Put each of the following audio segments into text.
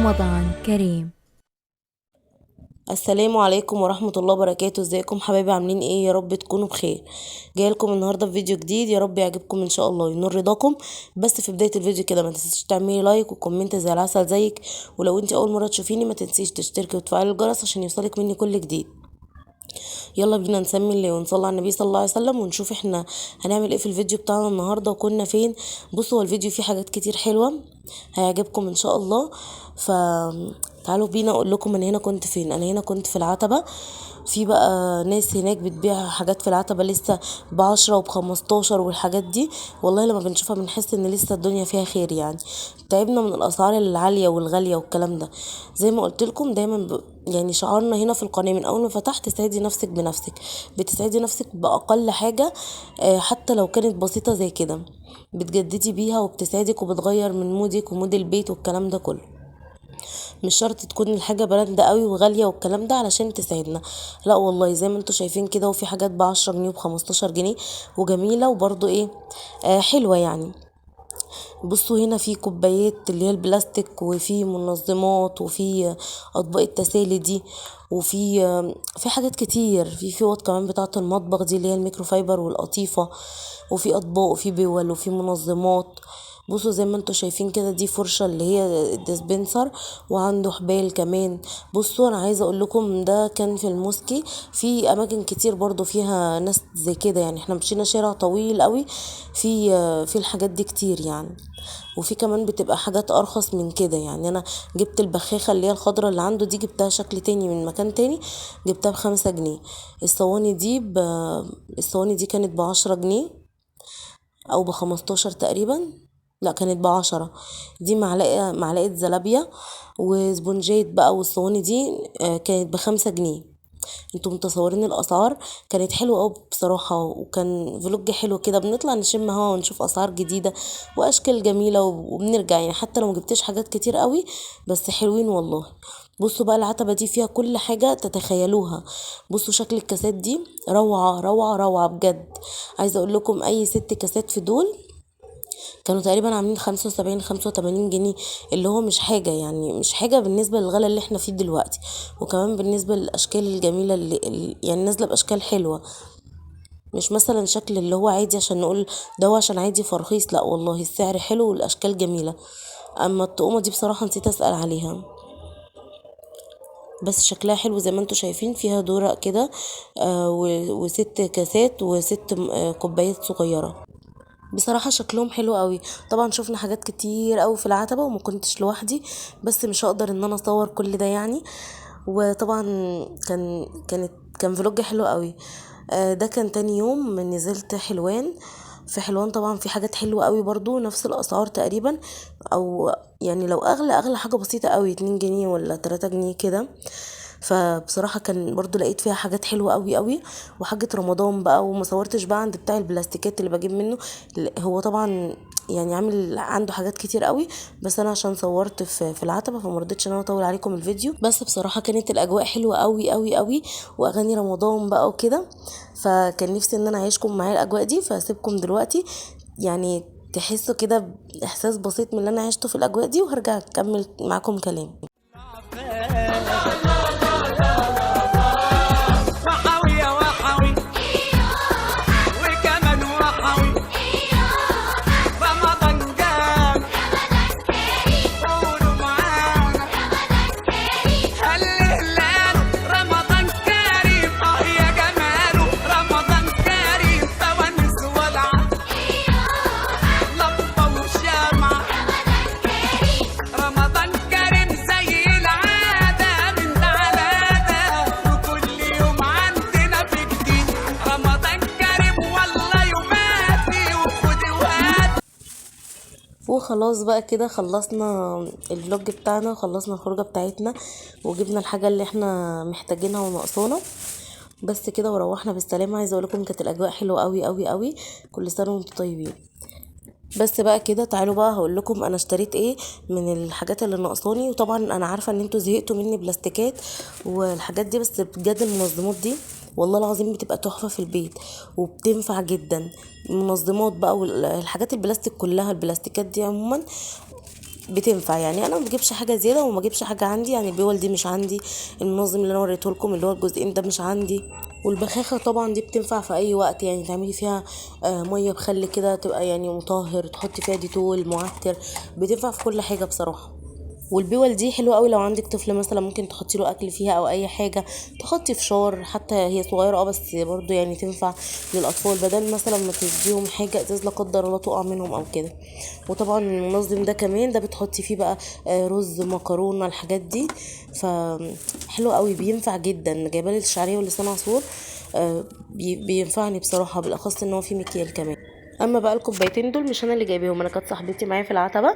رمضان كريم. السلام عليكم ورحمة الله وبركاته. ازيكم حبايبي، عاملين ايه؟ يا رب تكونوا بخير. جاي لكم النهارده في فيديو جديد، يا رب يعجبكم ان شاء الله ينور رضاكم. بس في بداية الفيديو كده ما تنسيش تعملي like و comment زي العسل زيك، ولو انت اول مرة تشوفيني ما تنسيش تشتركي وتفعلي الجرس عشان يوصلك مني كل جديد. يلا بينا نسمي الله ونصلي على النبي صلى الله عليه وسلم ونشوف احنا هنعمل ايه في الفيديو بتاعنا النهارده وكنا فين. بصوا هو الفيديو فيه حاجات كتير حلوة هيعجبكم ان شاء الله، فتعالوا بينا اقول لكم انا هنا كنت فين. انا هنا كنت في العتبة، في بقى ناس هناك بتبيع حاجات في العتبة لسه ب10 وب15 والحاجات دي، والله لما بنشوفها بنحس ان لسه الدنيا فيها خير يعني. تعبنا من الاسعار العالية والغاليه والكلام ده. زي ما قلت لكم دايما يعني شعارنا هنا في القناة من اول ما فتحت، تسعدي نفسك بنفسك، بتسعدي نفسك باقل حاجة، حتى لو كانت بسيطة زي كده، بتجددي بيها وبتسعدك وبتغير من mood ك و mood البيت والكلام ده كله. مش شرط تكون الحاجة brand قوي وغاليه والكلام ده علشان تسعدنا، لا والله زي ما انتوا شايفين كده. وفي حاجات ب10 جنيه وب15 جنيه وجميلة وبرده ايه حلوة يعني. بصوا هنا في كوبايات اللي هي البلاستيك، وفي منظمات، وفي اطباق التسالي دي، وفي في حاجات كتير، في فوط كمان بتاعه المطبخ دي اللي هي ال microfiber والقطيفه، وفي اطباق وفي بول وفي منظمات. بصوا زي ما انتوا شايفين كده دي فرشه اللي هي ال dispenser، وعنده حبال كمان. بصوا انا عايزه اقول لكم ده كان في الموسكي، في اماكن كتير برضو فيها ناس زي كده يعني. احنا مشينا شارع طويل قوي في الحاجات دي كتير يعني، وفي كمان بتبقى حاجات ارخص من كده يعني. انا جبت البخاخه اللي هي الخضرة اللي عنده دي، جبتها شكل تاني من مكان تاني، جبتها ب5 جنيه. الصواني دي كانت ب10 جنيه او ب15 تقريبا، لا كانت ب10. دي معلقه زلابيه وسبونجات بقى، والصواني دي كانت ب5 جنيه. انتوا متصورين الاسعار؟ كانت حلوة قوي بصراحة، وكان vlog حلو كده، بنطلع نشم هوا ونشوف اسعار جديدة واشكال جميلة وبنرجع يعني، حتى لو مجبتش حاجات كتير قوي بس حلوين والله. بصوا بقى العتبة دي فيها كل حاجة تتخيلوها. بصوا شكل الكاسات دي روعه روعه روعه بجد. عايزه اقول لكم اي 6 كاسات في دول كانوا تقريبا عاملين 75 85 جنيه، اللي هو مش حاجة يعني، مش حاجة بالنسبة للغلا اللي احنا فيه دلوقتي، وكمان بالنسبة للأشكال الجميلة اللي يعني نازلة بأشكال حلوة، مش مثلا شكل اللي هو عادي عشان نقول ده هو عشان عادي فرخيص، لا والله السعر حلو والأشكال جميلة. أما الطقومة دي بصراحة نسيت أسأل عليها، بس شكلها حلو زي ما انتوا شايفين، فيها دورق كده و6 كاسات و6 كوبايات صغيرة. بصراحة شكلهم حلو قوي. طبعا شفنا حاجات كتير قوي في العتبة وما كنتش لوحدي، بس مش هقدر ان انا اصور كل ده يعني. وطبعا كان vlog حلو قوي. ده كان تاني يوم نزلت حلوان. في حلوان طبعا في حاجات حلوة قوي برضو، نفس الاسعار تقريبا، او يعني لو اغلى حاجة بسيطة قوي 2 جنيه ولا 3 جنيه كده. فبصراحة كان برضو لقيت فيها حاجات حلوة قوي قوي، وحاجة رمضان بقى. وما صورتش بقى عند بتاع البلاستيكات اللي بجيب منه، هو طبعا يعني عامل عنده حاجات كتير قوي، بس انا عشان صورت في العتبة فما رضيتش ان انا اطول عليكم الفيديو. بس بصراحة كانت الاجواء حلوة قوي قوي قوي، واغاني رمضان بقى وكده، فكان نفسي ان انا اعيشكم معايا الاجواء دي. فاسيبكم دلوقتي يعني تحسوا كده باحساس بسيط من اللي انا عشته في الاجواء دي، وهرجع اكمل معاكم كلام. وخلاص بقى كده خلصنا ال vlog بتاعنا، وخلصنا الخروجه بتاعتنا، وجبنا الحاجة اللي احنا محتاجينها وناقصانا بس كده، وروحنا بالسلامة. عايزه اقول لكم كانت الاجواء حلوة قوي قوي قوي. كل سنة وانتم طيبين. بس بقى كده تعالوا بقى هقول لكم انا اشتريت ايه من الحاجات اللي ناقصاني. وطبعا انا عارفه ان انتوا زهقتوا مني بلاستيكات والحاجات دي، بس بجد المنظمات دي والله العظيم بتبقى تحفة في البيت وبتنفع جدا. المنظمات بقى والحاجات البلاستيك كلها، البلاستيكات دي عموما بتنفع يعني. انا ما بجيبش حاجة زيادة وما بجيبش حاجة عندي، يعني البول دي مش عندي، المنظم اللي انا وريته لكم اللي هو الجزئين ده مش عندي. والبخاخه طبعا دي بتنفع في اي وقت، يعني تعملي فيها مية بخل كده تبقى يعني مطهر، تحطي فيها ديتول معطر، بتنفع في كل حاجة بصراحة. والبول دي حلوة قوي لو عندك طفل مثلا، ممكن تحطي له اكل فيها او اي حاجة، تحطي فشار حتى هي صغيرة بس برضو يعني تنفع للاطفال، بدل مثلا ما تديهم حاجة ازاز لا قدر الله تقع منهم او كده. وطبعا المنظم ده كمان ده بتحطي فيه بقى رز مكرونه الحاجات دي، فحلو قوي بينفع جدا. جايبه لي الشعرية ولسان عصفور بينفعني بصراحة، بالاخص ان هو فيه مكيال كمان. اما بقى الكوبايتين دول مش انا اللي جايباهم، انا كانت صاحبتي معايا في العتبة،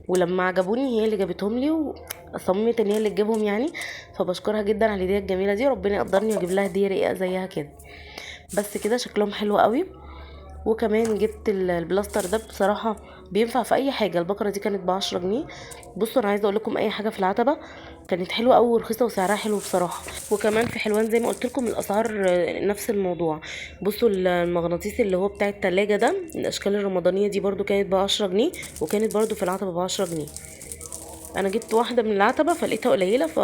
ولما عجبوني هي اللي جابتهم لي وصممت ان هي اللي تجيبهم يعني، فبشكرها جدا على الهدية الجميلة دي، ربنا يقدرني واجيب لها هديه رقيقه زيها كده. بس كده شكلهم حلو قوي. وكمان جبت البلاستر ده، بصراحة بينفع في اي حاجة. البقرة دي كانت ب10 جنيه. بصوا انا عايزه اقول لكم اي حاجة في العتبة كانت حلوة قوي ورخيصه وسعرها حلو بصراحة. وكمان في حلوان زي ما قلت لكم الاسعار نفس الموضوع. بصوا المغناطيس اللي هو بتاع التلاجة ده، الاشكال الرمضانية دي برده كانت ب10 جنيه، وكانت برده في العتبة ب10 جنيه. انا جبت واحدة من العتبة فلقيتها قليله، ف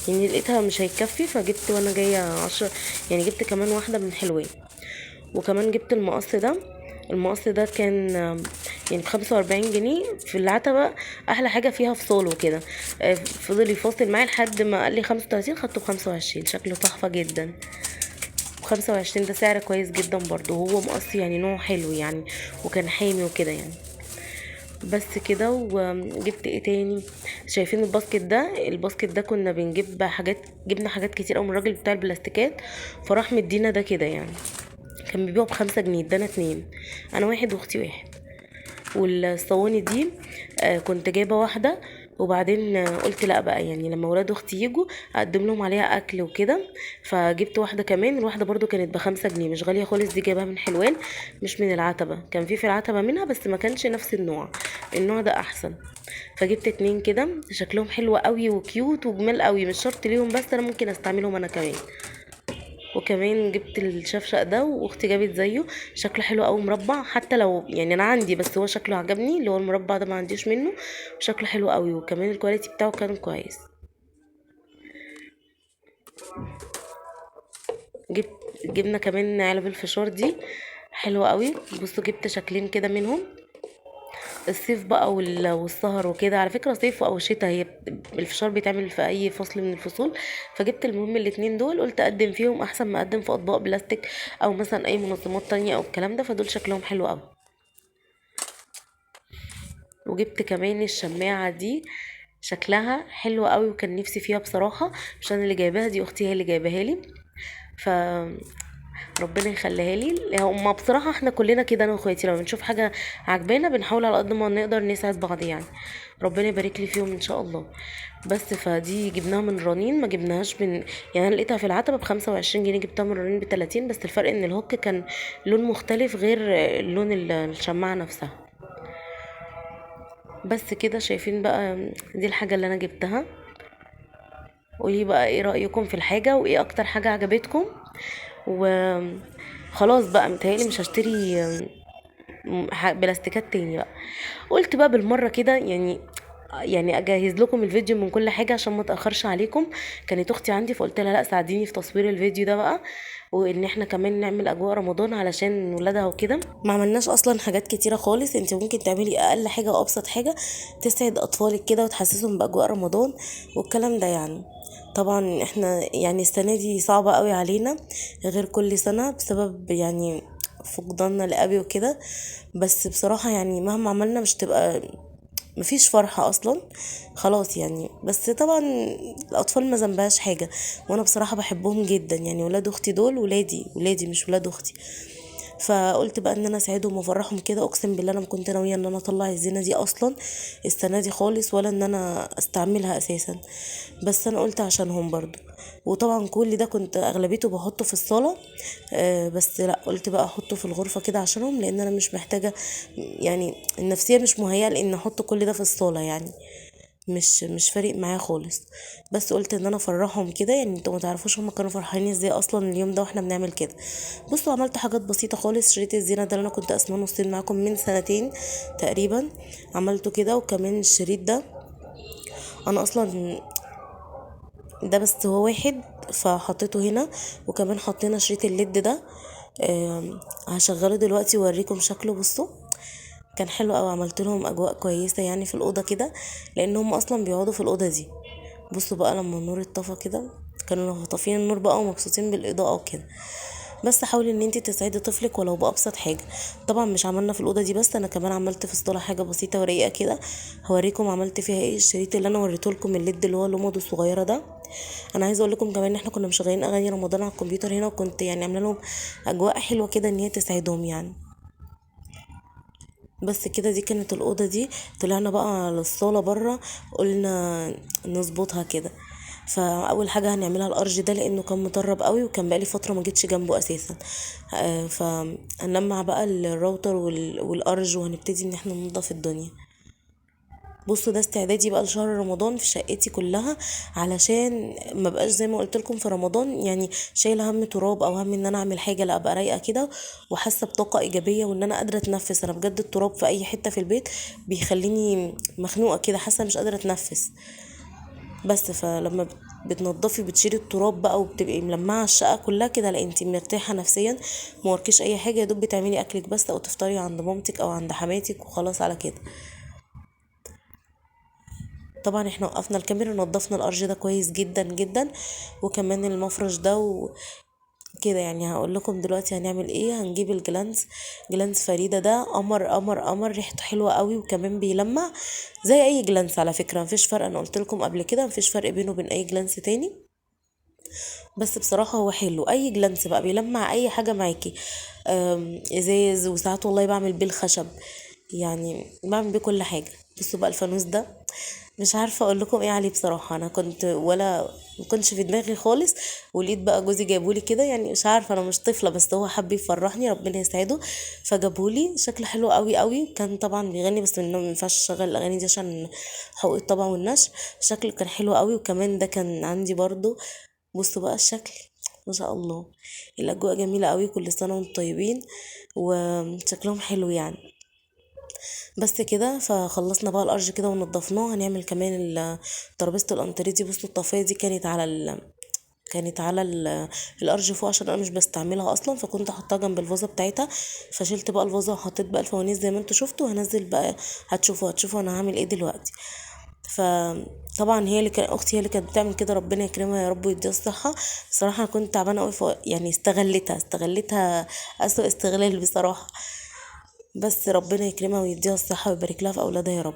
يعني لقيتها مش هيكفي، فجبت وانا جاية 10 يعني، جبت كمان واحدة من حلوان. وكمان جبت المقص ده، المقص ده كان يعني ب45 جنيه في العتبة. احلى حاجة فيها فصال وكده، فضل يفاصل معايا لحد ما قال لي 35، خدته ب25، شكله تحفة جدا. 25 ده سعر كويس جدا برضو، هو مقص يعني نوع حلو يعني، وكان حامي وكده يعني. بس كده. وجبت ايه تاني؟ شايفين ال basket ده؟ ال basket ده كنا بنجيب حاجات، جبنا حاجات كتير قوي من الراجل بتاع البلاستيكات، فراح مدينا ده كده يعني، كان بيبيعه ب5 جنيه، ادانا 2، انا واحد واختي واحد. والصواني دي كنت جايبه واحدة، وبعدين قلت لا بقى يعني لما ولاد اختي يجوا اقدم لهم عليها اكل وكده، فجبت واحدة كمان. الواحدة برضو كانت ب5 جنيه، مش غالية خالص. دي جايباها من حلوان مش من العتبة، كان في العتبة منها بس ما كانش نفس النوع، النوع ده احسن. فجبت 2 كده، شكلهم حلو قوي وكيوت وجمال قوي، مش شرط ليهم بس انا ممكن استعملهم انا كمان. وكمان جبت الشفشق ده، واختي جابت زيه، شكله حلو قوي مربع، حتى لو يعني انا عندي بس هو شكله عجبني، اللي هو المربع ده ما عنديش منه، شكله حلو قوي، وكمان ال quality بتاعه كان كويس. جبنا كمان علب الفشار دي حلوة قوي. بصوا جبت شكلين كده منهم، الصيف بقى والسهر وكده، على فكرة صيف او شتاء هي الفشار بيتعمل في اي فصل من الفصول. فجبت المهم الاتنين دول، قلت اقدم فيهم احسن ما اقدم في اطباق بلاستيك او مثلا اي منظمات تانية او الكلام ده، فدول شكلهم حلو قوي. وجبت كمان الشماعة دي، شكلها حلو قوي وكان نفسي فيها بصراحة، مش انا اللي جايباها دي، اختي هي اللي جايباها لي، ف ربنا يخليها لي. هما بصراحة احنا كلنا كده انا واخواتي لما بنشوف حاجة عجبانا بنحاول على قد ما نقدر نساعد بعض يعني، ربنا يبارك لي فيهم ان شاء الله. بس فدي جبناها من رنين، ما جبناهاش من يعني، انا لقيتها في العتبة ب25 جنيه، جبتها من رنين ب30، بس الفرق ان الهوك كان لون مختلف غير لون الشماعه نفسها. بس كده. شايفين بقى دي الحاجة اللي انا جبتها. قولي بقى ايه رايكم في الحاجة، وايه اكتر حاجة عجبتكم. وخلاص بقى متهيألي مش هشتري بلاستيكات تاني بقى. قلت بقى بالمرة كده يعني اجهز لكم الفيديو من كل حاجة عشان ما اتاخرش عليكم. كانت اختي عندي فقلت لها لا ساعديني في تصوير الفيديو ده بقى، وان احنا كمان نعمل اجواء رمضان علشان ولادها وكده. ما عملناش اصلا حاجات كتيرة خالص، انت ممكن تعملي اقل حاجة وابسط حاجة تسعد اطفالك كده وتحسسهم باجواء رمضان والكلام ده يعني. طبعا احنا يعني السنة دي صعبة قوي علينا غير كل سنة بسبب يعني فقداننا لابي وكده، بس بصراحة يعني مهما عملنا مش تبقى مفيش فرحة اصلا خلاص يعني. بس طبعا الاطفال ما ذنبهاش حاجة، وانا بصراحة بحبهم جدا يعني، ولاد اختي دول ولادي، ولادي مش ولاد اختي. فقلت بقى ان انا اساعدهم وافرحهم كده. اقسم بالله انا ما كنت ناوية ان انا اطلع الزينة دي اصلا السنة دي خالص، ولا ان انا استعملها اساسا، بس انا قلت عشانهم برضو. وطبعا كل ده كنت اغلبيته بحطه في الصاله، بس لا قلت بقى احطه في الغرفة كده عشانهم، لان انا مش محتاجه يعني النفسية مش مهيئة لان احط كل ده في الصاله يعني. مش فارق معايا خالص. بس قلت ان انا افرحهم كده، يعني انتوا ما تعرفوش هم كانوا فرحانين ازاي اصلا اليوم ده واحنا بنعمل كده. بصوا عملت حاجات بسيطة خالص. شريط الزينة ده اللي انا كنت قسماه نصين معاكم من سنتين تقريبا، عملته كده. وكمان الشريط ده انا اصلا ده بس هو واحد فحطيته هنا. وكمان حطينا شريط ال LED ده، هشغله دلوقتي واوريكم شكله. بصوا كان حلو قوي، عملت لهم اجواء كويسة يعني في الاوضة كده، لان هم اصلا بيقعدوا في الاوضة دي. بصوا بقى لما النور اتطفى كده كانوا طافيين النور بقى ومبسوطين بالاضاءة وكده. بس حاولي ان انت تسعدي طفلك ولو بابسط حاجة. طبعا مش عملنا في الاوضة دي بس، انا كمان عملت في الصاله حاجة بسيطة ورقيقه كده، هوريكم عملت فيها ايه. الشريط اللي انا وريته لكم ال LED اللي هو لمضه الصغيرة ده، انا عايزه اقول لكم كمان ان احنا كنا مشغلين اغاني رمضان على الكمبيوتر هنا، وكنت يعني عامله لهم اجواء حلوة كده ان هي تسعدهم يعني. بس كده دي كانت الاوضة دي. طلعنا بقى على الصاله بره قلنا نظبطها كده. فاول حاجة هنعملها الارج ده، لانه كان مطرب قوي وكان بقالي فترة ما جيتش جنبه اساسا. فهنلمع بقى الراوتر والارج، وهنبتدي ان احنا ننضف الدنيا. بصوا ده استعدادي بقى لشهر رمضان في شقتي كلها، علشان ما بقاش زي ما قلت لكم في رمضان يعني شايله هم تراب او هم ان انا اعمل حاجة، لا ابقى رايقة كده وحاسه بطاقة ايجابية وان انا قادرة اتنفس. انا بجد التراب في اي حتة في البيت بيخليني مخنوقه كده، حاسه مش قادرة اتنفس. بس فلما بتنضفي بتشيلي التراب بقى وبتبقي ملمعه الشقة كلها كده، لا انتي مرتاحة نفسيا، ما وركيش اي حاجة، يا دوب بتعملي اكلك بس او تفطري عند مامتك او عند حماتك وخلاص على كده. طبعا احنا وقفنا الكاميرا ونضفنا الارج ده كويس جدا جدا، وكمان المفرش ده وكده. يعني هقول لكم دلوقتي هنعمل ايه. هنجيب الجلانس، جلانس فريدة ده قمر قمر قمر، ريحته حلوة قوي وكمان بيلمع زي اي جلانس على فكرة، مفيش فرق، انا قلت لكم قبل كده مفيش فرق بينه وبين اي جلانس تاني. بس بصراحة هو حلو، اي جلانس بقى بيلمع اي حاجة معاكي، ازاز، وساعات والله بعمل بيه الخشب، يعني بعمل بيه كل حاجة. بصوا بقى الفانوس ده مش عارفه اقول لكم ايه عليه بصراحة، انا كنت ولا ما كنتش في دماغي خالص، ولقيت بقى جوزي جابولي كده، يعني مش عارفه انا مش طفله، بس هو حب يفرحني ربنا يسعده فجابولي، شكله حلو قوي قوي. كان طبعا بيغني بس ما ينفعش اشغل الاغاني دي عشان حقوق الطبع والنشر. شكله كان حلو قوي. وكمان ده كان عندي برضو. بصوا بقى الشكل ما شاء الله، الاجواء جميلة قوي، كل سنة وانتم طيبين وشكلهم حلو يعني. بس كده فخلصنا بقى الارج كده ونضفناه. هنعمل كمان ترابيزة الانتريه دي. بصوا الطفايه دي كانت على الارج فوق عشان انا مش بستعملها اصلا، فكنت حطاها جنب الفازة بتاعتها، فشلت بقى الفازة وحطيت بقى الفوانيس زي ما انتوا شفتوا. هنزل بقى هتشوفوا انا هعمل ايه دلوقتي. فطبعا هي اللي كان اختي هي اللي كانت بتعمل كده، ربنا يكرمها يا رب ويديها الصحة. بصراحة انا كنت تعبانة قوي، يعني استغلتها اسوء استغلال بصراحة، بس ربنا يكرمها ويديها الصحة ويبارك لها في اولادها يا رب.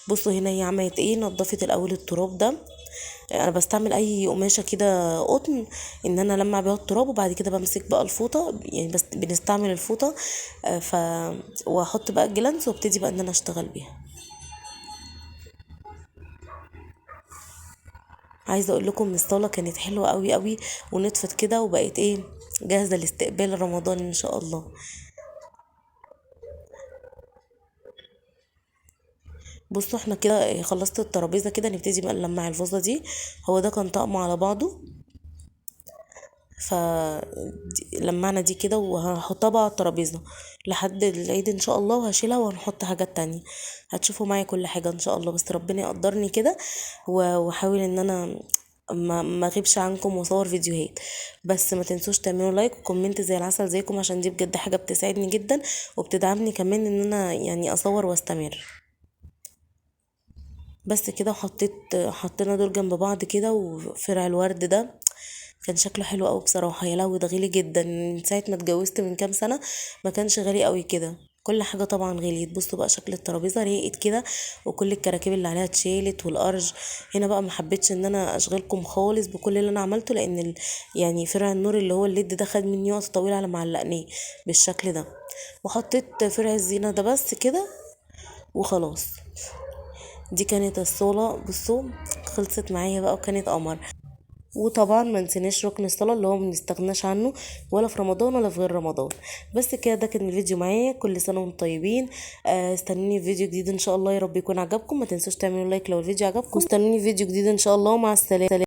بصوا هنا هي عملت ايه، نضفت الاول التراب ده. انا بستعمل اي قماشة كده قطن ان انا المع بيها التراب، وبعد كده بمسك بقى الفوطه، يعني بس بنستعمل الفوطه واحط بقى الجلانس وابتدي بقى ان انا اشتغل بيها. عايزه اقول لكم الصاله كانت حلوة قوي قوي ونطفت كده وبقت ايه جاهزة لاستقبال رمضان ان شاء الله. بصوا احنا كده خلصت الترابيزة كده، نبتدي بقى نلمع الفازة دي. هو ده كان طقم على بعضه، فلمعنا دي كده وهحطها بقى على الترابيزة لحد العيد ان شاء الله، وهشيلها وهنحط حاجات تانية. هتشوفوا معايا كل حاجة ان شاء الله، بس ربنا يقدرني كده واحاول ان انا ما اغيبش عنكم واصور فيديوهات. بس ما تنسوش تعملوا like و comment زي العسل زيكم، عشان دي بجد حاجة بتساعدني جدا وبتدعمني كمان ان انا يعني اصور واستمر. بس كده حطينا دول جنب بعض كده. وفرع الورد ده كان شكله حلو قوي بصراحة، يا لهوي ده غالي جدا، من ساعة ما اتجوزت من كام سنة ما كانش غالي قوي كده، كل حاجة طبعا غليت. بصوا بقى شكل الترابيزة رقت كده، وكل الكراكيب اللي عليها اتشالت، والارج هنا بقى ما حبيتش ان انا اشغلكم خالص بكل اللي انا عملته، لان يعني فرع النور اللي هو ال LED ده خد مني وقت طويل على ما علقناه بالشكل ده. وحطيت فرع الزينة ده بس كده وخلاص. دي كانت الصاله. بصوا خلصت معايا بقى وكانت قمر. وطبعا ما نسيناش ركن الصلاة اللي هو ما بنستغناش عنه ولا في رمضان ولا في غير رمضان. بس كده، ده كان الفيديو معايا. كل سنة وانتم طيبين. استنوني في فيديو جديد ان شاء الله، يا رب يكون عجبكم. ما تنسوش تعملوا like لو الفيديو عجبكم، واستنوني في فيديو جديد ان شاء الله. مع السلامة.